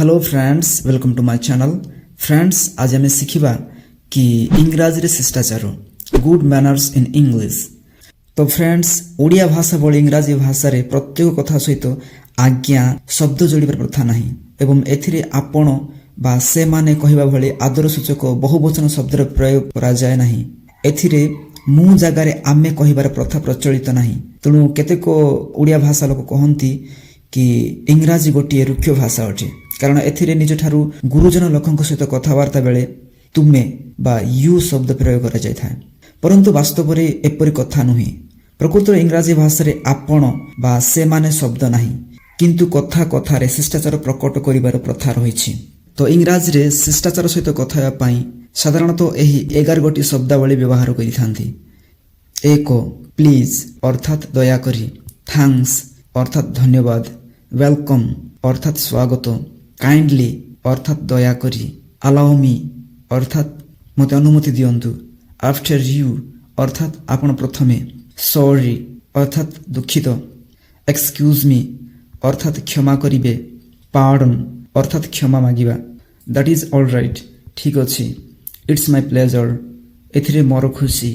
Hello friends, welcome to my channel. Friends, ଆଜି ଆମେ ଶିଖିବା କି ଇଂରାଜୀରେ ଶିଷ୍ଟାଚାର, ଗୁଡ୍ ମ୍ୟାନର୍ସ ଇନ୍ ଇଂଲିଶ। ତ ଫ୍ରେଣ୍ଡସ୍, ଓଡ଼ିଆ ଭାଷା ଭଳି ଇଂରାଜୀ ଭାଷାରେ ପ୍ରତ୍ୟେକ କଥା ସହିତ ଆଜ୍ଞା ଶବ୍ଦ ଯୋଡ଼ିବାର ପ୍ରଥା ନାହିଁ ଏବଂ ଏଥିରେ ଆପଣ ବା ସେମାନେ କହିବା ଭଳି ଆଦର ସୂଚକ ବହୁବଚନ ଶବ୍ଦର ପ୍ରୟୋଗ କରାଯାଏ ନାହିଁ। ଏଥିରେ ମୁଁ ଜାଗାରେ ଆମେ କହିବାର ପ୍ରଥା ପ୍ରଚଳିତ ନାହିଁ। ତେଣୁ କେତେକ ଓଡ଼ିଆ ଭାଷା ଲୋକ କହନ୍ତି କି ଇଂରାଜୀ ଗୋଟିଏ ରୁକ୍ଷ ଭାଷା ଅଟେ, କାରଣ ଏଥିରେ ନିଜଠାରୁ ଗୁରୁଜନ ଲୋକଙ୍କ ସହିତ କଥାବାର୍ତ୍ତା ବେଳେ ତୁମେ ବା you ଶବ୍ଦ ପ୍ରୟୋଗ କରାଯାଇଥାଏ। ପରନ୍ତୁ ବାସ୍ତବରେ ଏପରି କଥା ନୁହେଁ। ପ୍ରକୃତରେ ଇଂରାଜୀ ଭାଷାରେ ଆପଣ ବା ସେମାନେ ଶବ୍ଦ ନାହିଁ, କିନ୍ତୁ କଥା କଥାରେ ଶିଷ୍ଟାଚାର ପ୍ରକଟ କରିବାର ପ୍ରଥା ରହିଛି। ତ ଇଂରାଜୀରେ ଶିଷ୍ଟାଚାର ସହିତ କଥା ହେବା ପାଇଁ ସାଧାରଣତଃ ଏହି 11 ଗୋଟି ଶବ୍ଦାବଳୀ ବ୍ୟବହାର କରିଥାନ୍ତି। 1, ପ୍ଲିଜ୍ ଅର୍ଥାତ୍ ଦୟାକରି, thanks ଅର୍ଥାତ୍ ଧନ୍ୟବାଦ, welcome ଅର୍ଥାତ୍ ସ୍ୱାଗତ, କାଇଣ୍ଡଲି ଅର୍ଥାତ୍ ଦୟାକରି, ଆଲାଓ ମି ଅର୍ଥାତ୍ ମୋତେ ଅନୁମତି ଦିଅନ୍ତୁ, ଆଫ୍ଟର you ଅର୍ଥାତ୍ ଆପଣ ପ୍ରଥମେ, ସରି ଅର୍ଥାତ୍ ଦୁଃଖିତ, ଏକ୍ସକ୍ୟୁଜ୍ ମି ଅର୍ଥାତ୍ କ୍ଷମା କରିବେ, ପାର୍ଡନ୍ ଅର୍ଥାତ୍ କ୍ଷମା ମାଗିବା, That is all right, ଠିକ୍ ଅଛି, It's my pleasure, ଏଥିରେ ମୋର ଖୁସି।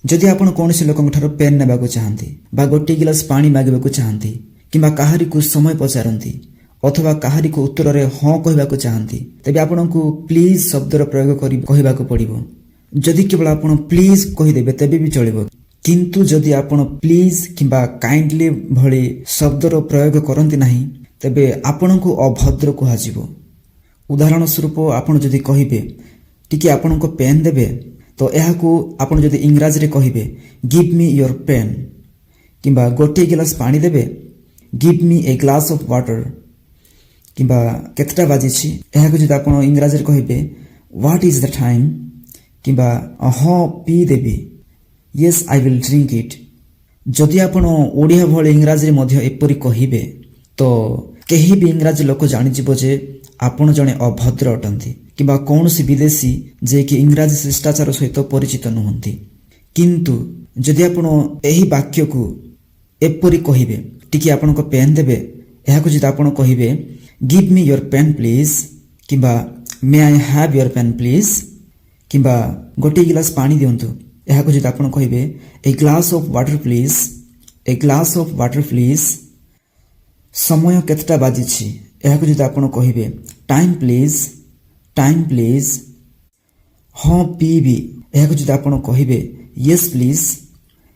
ଯଦି ଆପଣ କୌଣସି ଲୋକଙ୍କଠାରୁ ପେନ୍ ନେବାକୁ ଚାହାନ୍ତି ବା ଗୋଟିଏ ଗିଲାସ ପାଣି ମାଗିବାକୁ ଚାହାନ୍ତି କିମ୍ବା କାହାରିକୁ ସମୟ ପଚାରନ୍ତି ଅଥବା କାହାରିକୁ ଉତ୍ତରରେ ହଁ କହିବାକୁ ଚାହାନ୍ତି, ତେବେ ଆପଣଙ୍କୁ ପ୍ଲିଜ୍ ଶବ୍ଦର ପ୍ରୟୋଗ କରି କହିବାକୁ ପଡ଼ିବ। ଯଦି କେବଳ ଆପଣ ପ୍ଲିଜ୍ କହିଦେବେ, ତେବେ ବି ଚଳିବ। କିନ୍ତୁ ଯଦି ଆପଣ ପ୍ଲିଜ୍ କିମ୍ବା କାଇଣ୍ଡଲି ଭଳି ଶବ୍ଦର ପ୍ରୟୋଗ କରନ୍ତି ନାହିଁ, ତେବେ ଆପଣଙ୍କୁ ଅଭଦ୍ର କୁହାଯିବ। ଉଦାହରଣ ସ୍ୱରୂପ, ଆପଣ ଯଦି କହିବେ, ଟିକେ ଆପଣଙ୍କ ପେନ୍ ଦେବେ? ତ ଏହାକୁ ଆପଣ ଯଦି ଇଂରାଜୀରେ କହିବେ, "Give me your pen", କିମ୍ବା ଗୋଟିଏ ଗିଲାସ ପାଣି ଦେବେ? "Give me a glass of water", କିମ୍ବା କେତେଟା ବାଜିଛି? ଏହାକୁ ଯଦି ଆପଣ ଇଂରାଜୀରେ କହିବେ, "What is the time?" କିମ୍ବା ହଁ, ପିଇଦେବି? "Yes, I will drink it." ଯଦି ଆପଣ ଓଡ଼ିଆ ଭଳି ଇଂରାଜୀରେ ମଧ୍ୟ ଏପରି କହିବେ, ତ କେହି ବି ଇଂରାଜୀ ଲୋକ ଜାଣିଯିବ ଯେ ଆପଣ ଜଣେ ଅଭଦ୍ର ଅଟନ୍ତି କିମ୍ବା କୌଣସି ବିଦେଶୀ ଯିଏକି ଇଂରାଜୀ ଶିଷ୍ଟାଚାର ସହିତ ପରିଚିତ ନୁହନ୍ତି। କିନ୍ତୁ ଯଦି ଆପଣ ଏହି ବାକ୍ୟକୁ ଏପରି କହିବେ, ଟିକେ ଆପଣଙ୍କ ପେନ୍ ଦେବେ? ଏହାକୁ ଯଦି ଆପଣ କହିବେ, "Give me your pen, please", କିମ୍ବା "May I have your pen, please", କିମ୍ବା ଗୋଟିଏ ଗିଲାସ ପାଣି ଦିଅନ୍ତୁ, ଏହାକୁ ଯଦି ଆପଣ କହିବେ, "A glass of water, please, a glass of water, please", ସମୟ କେତେଟା ବାଜିଛି? ଏହାକୁ ଯଦି ଆପଣ କହିବେ, "Time, please, time, please", ହଁ, ପିଇବି, ଏହାକୁ ଯଦି ଆପଣ କହିବେ, "Yes, please,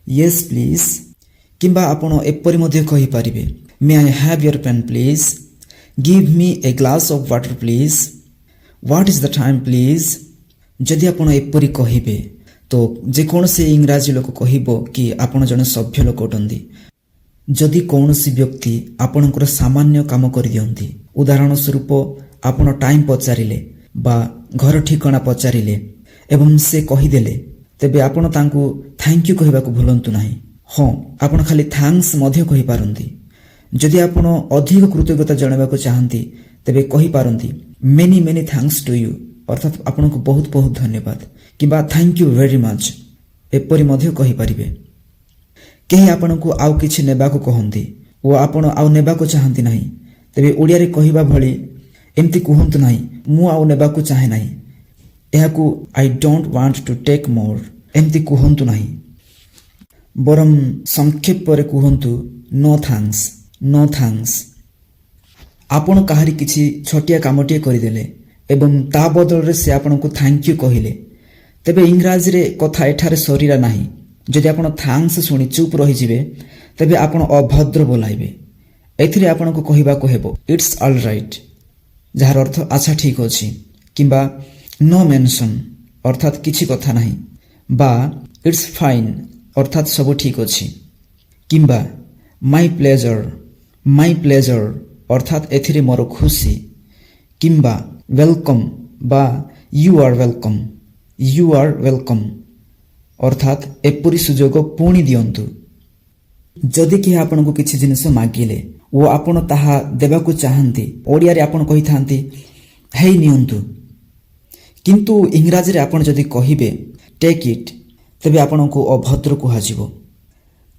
yes, please", କିମ୍ବା ଆପଣ ଏପରି ମଧ୍ୟ କହିପାରିବେ, "May I have your pen, please? Give me a glass of water, please. What is the time, please?" ଯଦି ଆପଣ ଏପରି କହିବେ, ତ ଯେକୌଣସି ଇଂରାଜୀ ଲୋକ କହିବ କି ଆପଣ ଜଣେ ସଭ୍ୟ ଲୋକ ଅଟନ୍ତି। ଯଦି କୌଣସି ବ୍ୟକ୍ତି ଆପଣଙ୍କର ସାମାନ୍ୟ କାମ କରିଦିଅନ୍ତି, ଉଦାହରଣ ସ୍ୱରୂପ ଆପଣ ଟାଇମ୍ ପଚାରିଲେ ବା ଘର ଠିକଣା ପଚାରିଲେ ଏବଂ ସେ କହିଦେଲେ, ତେବେ ଆପଣ ତାଙ୍କୁ thank you କହିବାକୁ ଭୁଲନ୍ତୁ ନାହିଁ। ହଁ, ଆପଣ ଖାଲି thanks ମଧ୍ୟ କହିପାରନ୍ତି। ଯଦି ଆପଣ ଅଧିକ କୃତଜ୍ଞତା ଜଣାଇବାକୁ ଚାହାନ୍ତି, ତେବେ କହିପାରନ୍ତି, "Many, many thanks to you", ଅର୍ଥାତ୍ ଆପଣଙ୍କୁ ବହୁତ ବହୁତ ଧନ୍ୟବାଦ, କିମ୍ବା "Thank you very much", ଏପରି ମଧ୍ୟ କହିପାରିବେ। କେହି ଆପଣଙ୍କୁ ଆଉ କିଛି ନେବାକୁ କହନ୍ତି ଓ ଆପଣ ଆଉ ନେବାକୁ ଚାହାନ୍ତି ନାହିଁ, ତେବେ ଓଡ଼ିଆରେ କହିବା ଭଳି ଏମିତି କୁହନ୍ତୁ ନାହିଁ, ମୁଁ ଆଉ ନେବାକୁ ଚାହେଁ ନାହିଁ। ଏହାକୁ "I don't want to take more", ଏମିତି କୁହନ୍ତୁ ନାହିଁ। ବରଂ ସଂକ୍ଷେପରେ କୁହନ୍ତୁ, "No thanks, no thanks." ଆପଣ କାହାରି କିଛି ଛୋଟିଆ କାମଟିଏ କରିଦେଲେ ଏବଂ ତା ବଦଳରେ ସେ ଆପଣଙ୍କୁ thank you କହିଲେ, ତେବେ ଇଂରାଜୀରେ କଥା ଏଠାରେ ସରିଲା ନାହିଁ। ଯଦି ଆପଣ thanks ଶୁଣି ଚୁପ୍ ରହିଯିବେ, ତେବେ ଆପଣ ଅଭଦ୍ର ବୋଲାଇବେ। ଏଥିରେ ଆପଣଙ୍କୁ କହିବାକୁ ହେବ, "It's all right", ଯାହାର ଅର୍ଥ ଆଚ୍ଛା, ଠିକ୍ ଅଛି, କିମ୍ବା ନୋ ମେନସନ୍, ଅର୍ଥାତ୍ କିଛି କଥା ନାହିଁ, ବା "It's fine", ଅର୍ଥାତ୍ ସବୁ ଠିକ୍ ଅଛି, କିମ୍ବା "My pleasure, my pleasure", ଅର୍ଥାତ୍ ଏଥିରେ ମୋର ଖୁସି, କିମ୍ବା welcome ବା "You are welcome, you are welcome", ଅର୍ଥାତ୍ ଏପରି ସୁଯୋଗ ପୁଣି ଦିଅନ୍ତୁ। ଯଦି କେହି ଆପଣଙ୍କୁ କିଛି ଜିନିଷ ମାଗିଲେ ଓ ଆପଣ ତାହା ଦେବାକୁ ଚାହାନ୍ତି, ଓଡ଼ିଆରେ ଆପଣ କହିଥାନ୍ତି, ହେଇ ନିଅନ୍ତୁ। କିନ୍ତୁ ଇଂରାଜୀରେ ଆପଣ ଯଦି କହିବେ, "Take it", ତେବେ ଆପଣଙ୍କୁ ଅଭଦ୍ର କୁହାଯିବ।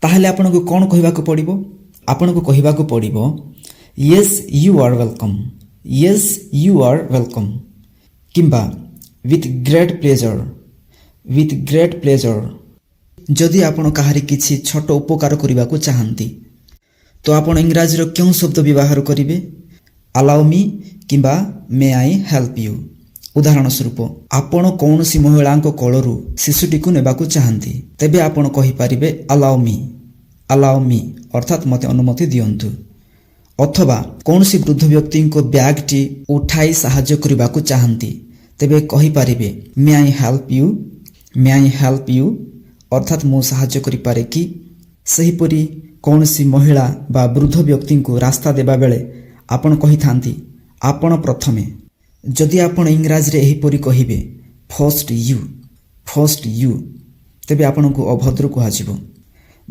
ତାହେଲେ ଆପଣଙ୍କୁ କ'ଣ କହିବାକୁ ପଡ଼ିବ? ଆପଣଙ୍କୁ କହିବାକୁ ପଡ଼ିବ, "Yes, you are welcome." "Yes, you are welcome" କିମ୍ବା "With great pleasure, with great pleasure." ଯଦି ଆପଣ କାହାରି କିଛି ଛୋଟ ଉପକାର କରିବାକୁ ଚାହାନ୍ତି, ତ ଆପଣ ଇଂରାଜୀର କେଉଁ ଶବ୍ଦ ବ୍ୟବହାର କରିବେ? "Allow me" କିମ୍ବା "May I help you?" ଉଦାହରଣ ସ୍ୱରୂପ, ଆପଣ କୌଣସି ମହିଳାଙ୍କ କୋଳରୁ ଶିଶୁଟିକୁ ନେବାକୁ ଚାହାନ୍ତି, ତେବେ ଆପଣ କହିପାରିବେ, "Allow me, allow me" ଅର୍ଥାତ୍ ମୋତେ ଅନୁମତି ଦିଅନ୍ତୁ। ଅଥବା କୌଣସି ବୃଦ୍ଧ ବ୍ୟକ୍ତିଙ୍କ ବ୍ୟାଗଟି ଉଠାଇ ସାହାଯ୍ୟ କରିବାକୁ ଚାହାନ୍ତି, ତେବେ କହିପାରିବେ, "May I help you? May I help you?" ଅର୍ଥାତ୍ ମୁଁ ସାହାଯ୍ୟ କରିପାରେ କି? ସେହିପରି କୌଣସି ମହିଳା ବା ବୃଦ୍ଧ ବ୍ୟକ୍ତିଙ୍କୁ ରାସ୍ତା ଦେବାବେଳେ ଆପଣ କହିଥାନ୍ତି, "ଆପଣ ପ୍ରଥମେ।" ଯଦି ଆପଣ ଇଂରାଜୀରେ ଏହିପରି କହିବେ, "First you, first you," ତେବେ ଆପଣଙ୍କୁ ଅଭଦ୍ର କୁହାଯିବ।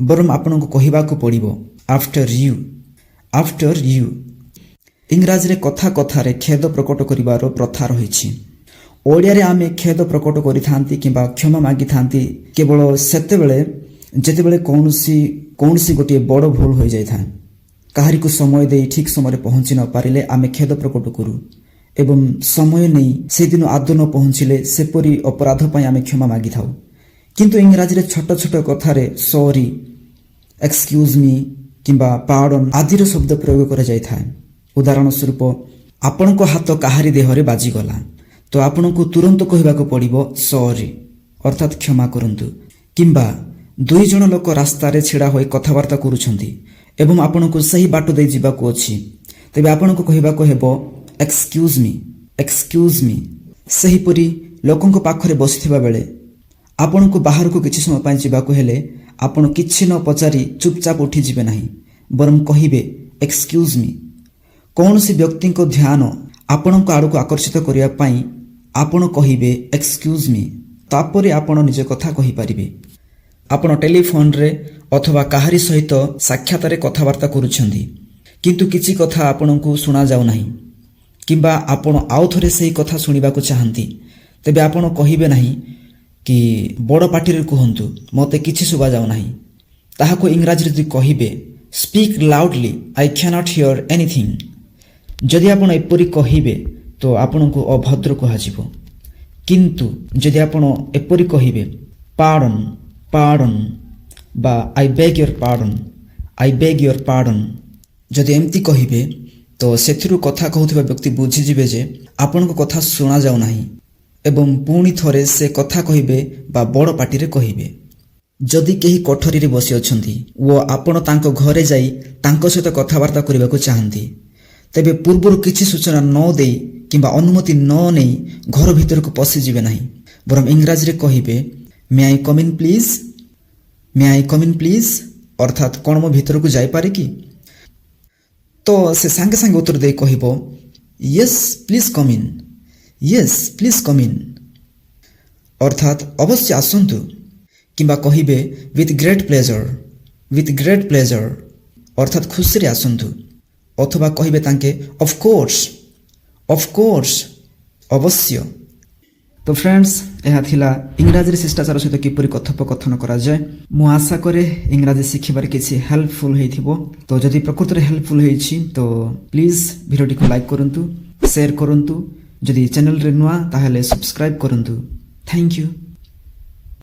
ବରଂ ଆପଣଙ୍କୁ କହିବାକୁ ପଡ଼ିବ, "After you, after you." ଇଂରାଜୀରେ କଥା କଥାରେ ଖେଦ ପ୍ରକଟ କରିବାର ପ୍ରଥା ରହିଛି। ଓଡ଼ିଆରେ ଆମେ ଖେଦ ପ୍ରକଟ କରିଥାନ୍ତି କିମ୍ବା କ୍ଷମା ମାଗିଥାନ୍ତି କେବଳ ସେତେବେଳେ, ଯେତେବେଳେ କୌଣସି ଗୋଟିଏ ବଡ଼ ଭୁଲ ହୋଇଯାଇଥାଏ। କାହାରିକୁ ସମୟ ଦେଇ ଠିକ୍ ସମୟରେ ପହଞ୍ଚି ନ ପାରିଲେ ଆମେ ଖେଦ ପ୍ରକଟ କରୁ ଏବଂ ସମୟ ନେଇ ସେଦିନ ଆଦୌ ନ ପହଞ୍ଚିଲେ ସେପରି ଅପରାଧ ପାଇଁ ଆମେ କ୍ଷମା ମାଗିଥାଉ। କିନ୍ତୁ ଇଂରାଜୀରେ ଛୋଟ ଛୋଟ କଥାରେ ସରି, ଏକ୍ସକ୍ୟୁଜ୍ ମି କିମ୍ବା ପାର୍ଡନ୍ ଆଦିର ଶବ୍ଦ ପ୍ରୟୋଗ କରାଯାଇଥାଏ। ଉଦାହରଣ ସ୍ୱରୂପ, ଆପଣଙ୍କ ହାତ କାହାରି ଦେହରେ ବାଜିଗଲା, ତ ଆପଣଙ୍କୁ ତୁରନ୍ତ କହିବାକୁ ପଡ଼ିବ, ସରି, ଅର୍ଥାତ୍ କ୍ଷମା କରନ୍ତୁ। କିମ୍ବା ଦୁଇ ଜଣ ଲୋକ ରାସ୍ତାରେ ଛିଡ଼ା ହୋଇ କଥାବାର୍ତ୍ତା କରୁଛନ୍ତି ଏବଂ ଆପଣଙ୍କୁ ସେହି ବାଟ ଦେଇ ଯିବାକୁ ଅଛି, ତେବେ ଆପଣଙ୍କୁ କହିବାକୁ ହେବ, "Excuse me, excuse me." ସେହିପରି ଲୋକଙ୍କ ପାଖରେ ବସିଥିବା ବେଳେ ଆପଣଙ୍କୁ ବାହାରକୁ କିଛି ସମୟ ପାଇଁ ଯିବାକୁ ହେଲେ ଆପଣ କିଛି ନ ପଚାରି ଚୁପଚାପ ଉଠିଯିବେ ନାହିଁ, ବରଂ କହିବେ, "Excuse me." କୌଣସି ବ୍ୟକ୍ତିଙ୍କ ଧ୍ୟାନ ଆପଣଙ୍କ ଆଡ଼କୁ ଆକର୍ଷିତ କରିବା ପାଇଁ ଆପଣ କହିବେ, "Excuse me." ତାପରେ ଆପଣ ନିଜ କଥା କହିପାରିବେ। ଆପଣ ଟେଲିଫୋନରେ ଅଥବା କାହାରି ସହିତ ସାକ୍ଷାତରେ କଥାବାର୍ତ୍ତା କରୁଛନ୍ତି, କିନ୍ତୁ କିଛି କଥା ଆପଣଙ୍କୁ ଶୁଣାଯାଉ ନାହିଁ କିମ୍ବା ଆପଣ ଆଉ ଥରେ ସେହି କଥା ଶୁଣିବାକୁ ଚାହାନ୍ତି, ତେବେ ଆପଣ କହିବେ ନାହିଁ କି ବଡ଼ ପାଟିରେ କୁହନ୍ତୁ, ମୋତେ କିଛି ଶୁଭାଯାଉ ନାହିଁ। ତାହାକୁ ଇଂରାଜୀରେ ଯଦି କହିବେ, "speak loudly, I can't here anything." ଯଦି ଆପଣ ଏପରି କହିବେ, ତ ଆପଣଙ୍କୁ ଅଭଦ୍ର କୁହାଯିବ। କିନ୍ତୁ ଯଦି ଆପଣ ଏପରି କହିବେ, "Pardon, pardon" ବା "I beg your pardon, I beg your pardon," ଯଦି ଏମିତି କହିବେ, ତ ସେଥିରୁ କଥା କହୁଥିବା ବ୍ୟକ୍ତି ବୁଝିଯିବେ ଯେ ଆପଣଙ୍କ କଥା ଶୁଣାଯାଉ ନାହିଁ ଏବଂ ପୁଣି ଥରେ ସେ କଥା କହିବେ ବା ବଡ଼ ପାଟିରେ କହିବେ। ଯଦି କେହି କୋଠରୀରେ ବସି ଅଛନ୍ତି ଓ ଆପଣ ତାଙ୍କ ଘରେ ଯାଇ ତାଙ୍କ ସହିତ କଥାବାର୍ତ୍ତା କରିବାକୁ ଚାହାନ୍ତି, ତେବେ ପୂର୍ବରୁ କିଛି ସୂଚନା ନ ଦେଇ କିମ୍ବା ଅନୁମତି ନ ନେଇ ଘର ଭିତରକୁ ପଶିଯିବେ ନାହିଁ, ବରଂ ଇଂରାଜୀରେ କହିବେ, "May I come in, please? May I come in, please?" ଅର୍ଥାତ୍ କ'ଣ ମୋ ଭିତରକୁ ଯାଇପାରେ କି? ତ ସେ ସାଙ୍ଗେ ସାଙ୍ଗେ ଉତ୍ତର ଦେଇ କହିବ, "Yes, please come in. Yes, please come in," ଅର୍ଥାତ୍ ଅବଶ୍ୟ ଆସନ୍ତୁ। କିମ୍ବା କହିବେ, "With great pleasure, with great pleasure," ଅର୍ଥାତ୍ ଖୁସିରେ ଆସନ୍ତୁ। ଅଥବା କହିବେ ତାଙ୍କେ, "Of course, of course," ଅବଶ୍ୟ। ତ ଫ୍ରେଣ୍ଡସ୍, ଏହା ଥିଲା ଇଂରାଜୀରେ ଶିଷ୍ଟାଚାର ସହିତ କିପରି କଥୋପକଥନ କରାଯାଏ। ମୁଁ ଆଶା କରେ ଇଂରାଜୀ ଶିଖିବାରେ କିଛି ହେଲ୍ପଫୁଲ୍ ହେଇଥିବ। ତ ଯଦି ପ୍ରକୃତରେ ହେଲ୍ପଫୁଲ୍ ହେଇଛି, ତ ପ୍ଲିଜ୍ ଭିଡ଼ିଓଟିକୁ ଲାଇକ୍ କରନ୍ତୁ, ସେୟାର କରନ୍ତୁ। ଯଦି ଚ୍ୟାନେଲରେ ନୂଆ, ତାହେଲେ ସବସ୍କ୍ରାଇବ୍ କରନ୍ତୁ। Thank you.